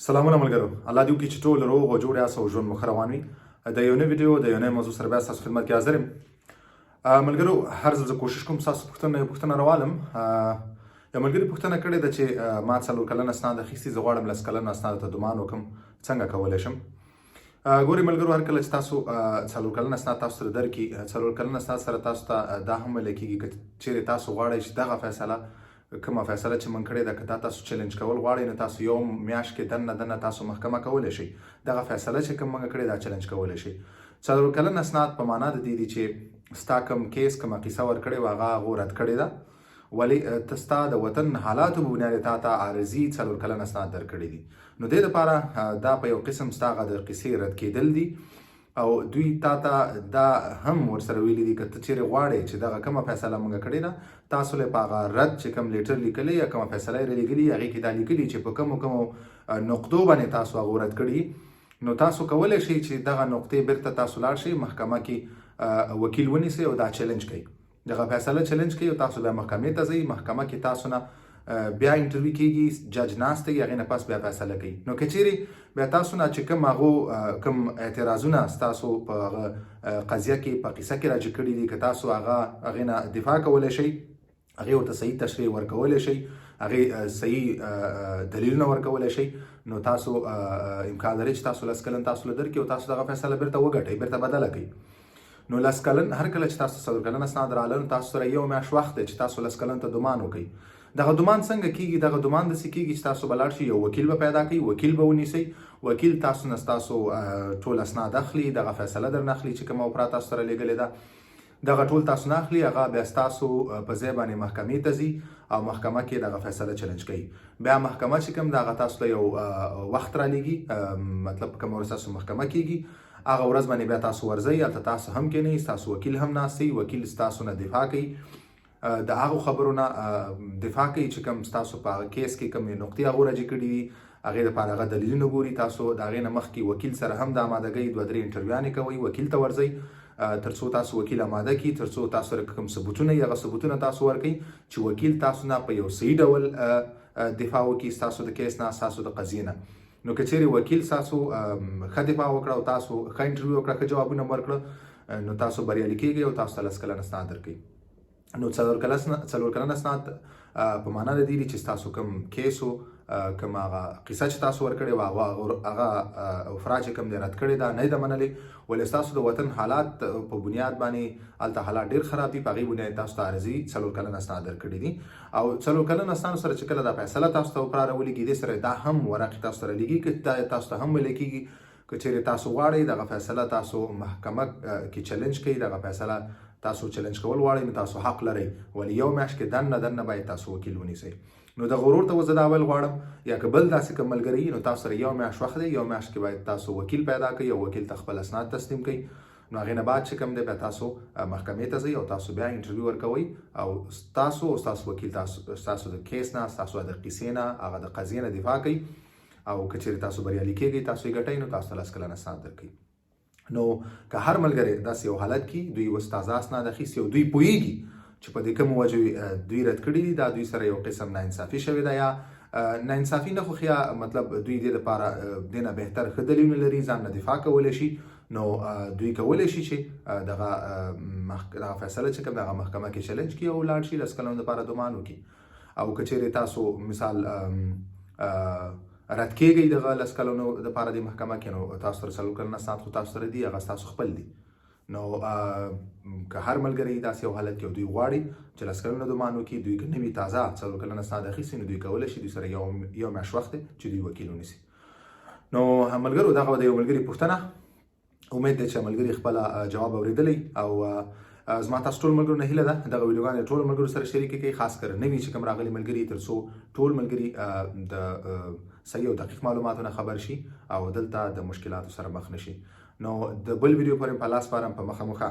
سلامونه ملګرو، الله دې وکړي چې ټول روغ او جوړ یاست او ژوند مو ښه روان وي. د یو نوي ویډیو د یو نوي موضوع سره بیا ستاسو خدمت کې حاضر یم. ملګرو، هر ځل زه کوشش کوم ستاسو پوښتنه یو پوښتنه راوالم. یو ملګري پوښتنه کړې ده چې ما 4 کلن اسناد اخیستي، زه غواړم 10 کلن اسنادو ته دومان وکړم، څنګه کولی شم؟ ګوري ملګرو، هر کله چې تاسو 4 کلن اسناد تاسو سره درکړي، 4 کلن اسناد سره تاسو ته دا هم ویل کېږي که چیرې تاسو غواړئ چې دغه فیصله، کومه فیصله چې مونږ کړې ده، که دا تاسو چیلنج کول غواړئ، نو تاسو یو میاشت کې دننه دننه تاسو محکمه کولی شئ، دغه فیصله چې کوم مونږ کړې دا چیلنج کولی شئ. 4 کلن اسناد په معنا د دې دي چې ستا کوم کیس، کومه قصه ورکړې وه، هغه هغو رد کړې ده، ولی ته ستا د وطن حالاتو په بنیاد تا ته عارضي 4 کلن اسناد درکړي دي. نو دې لپاره دا په یو قسم ستا هغه د قصې رد کېدل دي او دوی تا ته دا هم ورسره ویلي دي که ته چیرې غواړې چې دغه کومه فیصله مونږ کړې ده، تاسو له په هغه رد چې کوم letter لیکلی یا کومه فیصله یې رالیږلي، هغې کې دا لیکلي چې په کومو کومو نقطو باندې تاسو هغه رد کړي، نو تاسو کولی شئ چې دغه نقطې بیرته تاسو لاړ شئ، محکمه کې وکیل ونیسئ او دا چیلنج کړئ، دغه فیصله چیلنج کوي او تاسو بیا محکمې ته ځئ. محکمه کې تاسو نه بیا انټرویو کیږي، جج ناست دی، هغې نه پس بیا فیصله کوي. نو که چیرې بیا تاسو نه چې کوم هغو کوم اعتراضونه ستاسو په هغه قضیه کې، په قصه کې راجع کړي دي، که تاسو هغه هغې نه دفاع کولی شئ، هغې ورته صحیح تشریح ورکولی شئ، هغې صحیح دلیلونه ورکولی شئ، نو تاسو امکان لري چې تاسو 10 کلن تاسو له درکړي او تاسو دغه فیصله بیرته وګټئ، بیرته بدله کړئ. نو 10 کلن، هر کله چې تاسو 4 کلن اسناد راغله، نو تاسو سره یو میاشت وخت دی چې تاسو 10 کلن ته دومان وکړئ. دغه دومان څنګه کیږي؟ دغه دومان داسې کیږي چې تاسو به لاړ شئ، یو وکیل به پیدا کړئ، وکیل به ونیسئ. وکیل تاسو نه تاسو ټول اسناد اخلي، دغه فیصله درنه اخلي چې کومه اوپرا تاسو سره لیږلې ده، دغه ټول تاسو نه اخلي. هغه بیا تاسو په ځای باندې محکمې ته ځي او محکمه کې دغه فیصله چیلنج کوي. بیا محکمه چې کوم دغه تاسو ته یو وخت را لیږي، مطلب کوم ورځ تاسو محکمه کیږي، هغه ورځ باندې بیا تاسو ورځئ. هلته تاسو هم کینئ، تاسو وکیل هم ناست وي. وکیل تاسو نه دفاع کوي، د هغو خبرو نه دفاع کوي چې کوم تاسو په هغه کیس کې کومې نقطې هغو راجع کړي دي، هغې دپاره هغه دلیلونه ګوري. تاسو د هغې نه مخکې وکیل سره هم د آمادګۍ دوه درې انټرویوانې کوئ، وکیل ته ورځئ ترڅو تاسو وکیل آماده کړي، ترڅو تاسو سره کوم ثبوتونه یې، هغه ثبوتونه تاسو ورکړئ چې وکیل تاسو نه په یو صحیح ډول دفاع وکړي ستاسو د کیس نه، ستاسو د قضیې نه. نو که چیرې وکیل تاسو ښه دفاع وکړه او تاسو ښه انټرویو وکړه، ښه جوابونه ورکړه، نو تاسو بریالي کیږئ او تاسو ته 10 کلن اسناد درکوي. نو 4 کلن اسناد په معنا د دې دي چې تاسو کوم کیس، کوم هغه قصه چې تاسو ورکړې وه، هغه اوفرا چې کوم دی رد کړې ده، نه ده منلې، ولې تاسو د وطن حالات په بنیاد باندې، هلته حالات ډیر خراب دي، په هغې بنیاد تاسو ته عارضي 4 کلن اسناد درکړي دي. او 4 کلن اسناد سره چې کله دا فیصله تاسو ته اوپرا راولېږي، دې سره دا هم ورقې تاسو ته رالیږي که تاسو ته هم ویل کېږي که چیرې تاسو غواړئ دغه فیصله تاسو محکمه کې چیلنج کړئ، دغه فیصله تاسو چیلنج کول غواړئ، نو تاسو حق لرئ، ولې یو میاشت کې دننه دننه باید تاسو وکیل ونیسئ. نو د غرور ته زه دا ویل غواړم یا که بل داسې کوم ملګری، نو تاسو سره یو میاشت وخت دی، یو میاشت کې باید تاسو وکیل پیدا کړئ او وکیل ته خپل اسناد تسلیم کړئ. نو هغې نه بعد چې کوم دی بیا تاسو محکمې ته ځئ او تاسو بیا انټرویو ورکوئ او تاسو او تاسو وکیل تاسو د کیس نه، تاسو د قصې نه، هغه د قضیې نه دفاع کوي او که چیرې تاسو بریالي کیږئ، تاسو یې ګټئ، نو تاسو ته 10 کلن اسناد درکوي. نو که هر ملګری داسې یو حالت کې دوی اوس تازه اسناد اخیستي او دوی پوهیږي چې په دې کوم وجه دوی رد کړي دي، دا دوی سره یو قسم ناانصافي شوې ده یا ناانصافي نه خو خیا، مطلب دوی دې لپاره دینه بهتر ښه دلیلونه لري، ځان نه دفاع کولی شي، نو دوی کولی شي چې دغه دغه فیصله چې کوم دغه محکمه کې چیلنج کړي او لاړ شي 10 کلونو لپاره دومان وکړي. او که چیرې تاسو مثال رد کیږئ دغه 10 کلونو دپاره د محکمه کې، نو تاسو سره 4 کلن اسناد خو تاسو سره دي، هغه ستاسو خپل دي. نو که هر ملګری داسې یو حالت کې دوی غواړي چې 10 کلونو دومان وکړي، دوی که نوي تازه 4 کلن اسناد اخیستي، نو دوی کولی شي، دوی سره یو میاشت وخت دی چې دوی وکیل ونیسي. نو ملګرو، دغه د یو ملګري پوښتنه، امید دی چې ملګري خپل جواب اوریدلی. او زما تاسو ټول ملګرو نه هیله ده دغه ویډیوګانې ټول ملګرو سره شریک کړئ، خاص کر نوي چې کوم راغلي ملګري، ترڅو ټول ملګري د صحیح او دقیق معلوماتو نه خبر شي او دلته د مشکلاتو سره مخ نشي. نو د بل ویډیو پورې په لاس پارم، په مخه مخه.